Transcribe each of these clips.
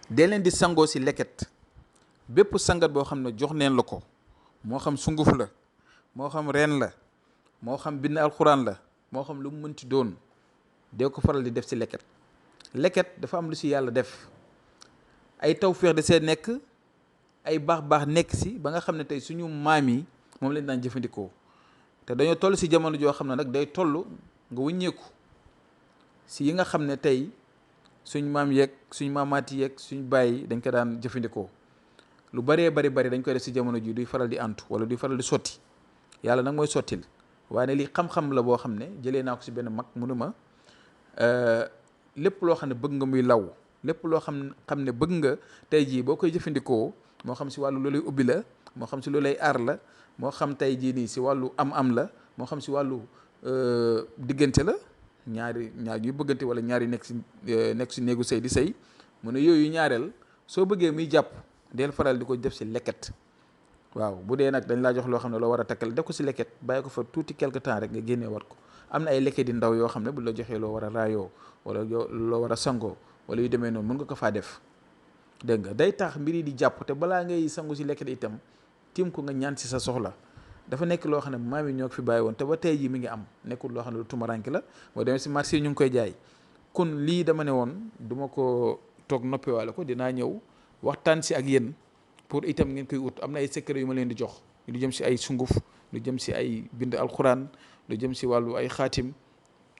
dee leen di sangoo si leket bépp sangat boo xam ne jox neen la ko moo xam sunguf la moo xam reen la moo xam bind alxuraan la moo xam lu mu mënti doon dee ko faral di def si leket dafa am lu si yàlla def ay tawféex da see nekk ay baax nekk si ba nga xam ne tey suñu maam yi moom lañ daan jëfandikoo te dañoo toll si jamono joo xam ne nag day toll nga wëññeeku si yi nga xam ne tey suñ maam yeeg suñ maamaat yeeg suñ bàyyi dañ ko daan jëfandikoo lu bëree bari dañ koy def si jamono ji duy faral di antu wala duy faral di sotti yàlla nag mooy sottil waaye ne lii xam-xam la boo xam ne jëlee naa ko si benn mag mu ne ma lépp loo xam ne bëgg nga muy law lépp loo xam ne bëgg nga tey jii boo koy jëfandikoo moo xam si wàllu loolay ubbi la moo xam si loolay aar la moo xam tey jii nii si wàllu am la moo xam si wàllu diggante la ñaar ñuy bëggante wala ñaari nekk si néegu sëy di sëy mu ne yooyu ñaareel soo bëggee muy jàpp del faral di ko def si leket waaw bu dee nag dañ laa jox loo xam ne loo war a takkal def ko si leket bàyyi ko fa tuuti quelque temps rek nga génnee war ko am na ay leket di ndaw yoo xam ne bu la joxee loo war a raayoo wala loo war a sangoo wala yu demee noonu mën nga ko faa def dégg nga day tax mbir yi di jàpp te balaa ngay sangu si leket itam tiim ko nga ñaan si sa soxla dafa nekk loo xam ne maam yi ñoo ko fi bàyyi woon te ba tey jii mi ngi am nekkul loo xam ne lu tumaranke la boo demee si marché yi ñu ngi koy jaay kon lii dama ne woon duma ko toog noppiwaale ko dinaa ñëw waxtaan si ak yéen pour itam ngeen koy ut am na ay secret yu ma leen di jox lu jëm si ay sunguf lu jëm si ay bind alxuraan lu jëm si wàllu ay xaatim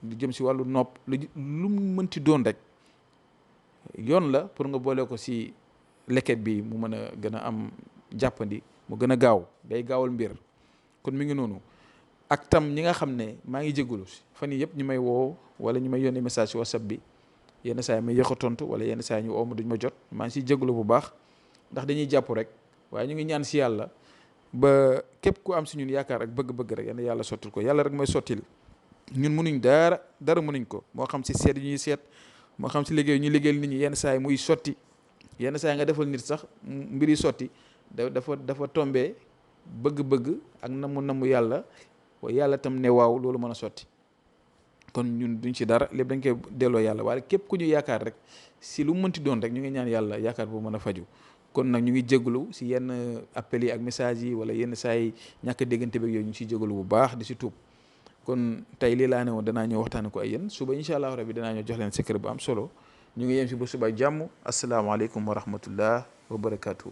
lu jëm si wàllu nopp lu mu mënti doon rek yoon la pour nga boole ko si leket bi mu mën a gën a am jàppandi mu gën a gaaw day gaawal mbir kon mi ngi noonu ak tam ñi nga xam ne maa ngi jégalu fan yii yëpp ñu may woo wala ñu may yónnee message si whatsapp bi yenn saa yi may yéex a tontu wala yenn saa yi ñu woo ma duñ ma jot maa ngi siy jégalu bu baax ndax dañuy jàpp rek waaye ñu ngi ñaan si yàlla ba képp ku am si ñun yaakaar ak bëgg-bëgg rek yàlla sottil ko yàlla rek mooy sottil ñun mënuñ dara mënuñ ko moo xam si seet yi ñuy seet moo xam si liggéey ñuy liggéeyal nit ñi yenn saa yi muy sotti yenn saa yi nga defal nit sax mbir yi sotti dafa tombee bëgg-bëgg ak namu yàlla yàlla tam ne waaw loolu mën a sotti kon ñun duñ ci dara lépp dañ koy delloo yàlla waaye képp ku ñu yaakaar rek si lu mënti doon rek ñu ngi ñaan yàlla yaakaar boobu mën a faju kon nag ñu ngi jégalu si yenn appels yi ak messages yi wala yenn saa yi ñàkk a déggante beeg yooyu ñu ngi siy jégalu bu baax di si tuub kon tey lii laa ne woon danaa ñëw waxtaane ko ay yéen suba incha allah rabbi danaa ñëw jox leen secret bu am solo ñu ngi yem si ba suba jàmm asalaamaaleykum wa rahmatullah wa barakaatu.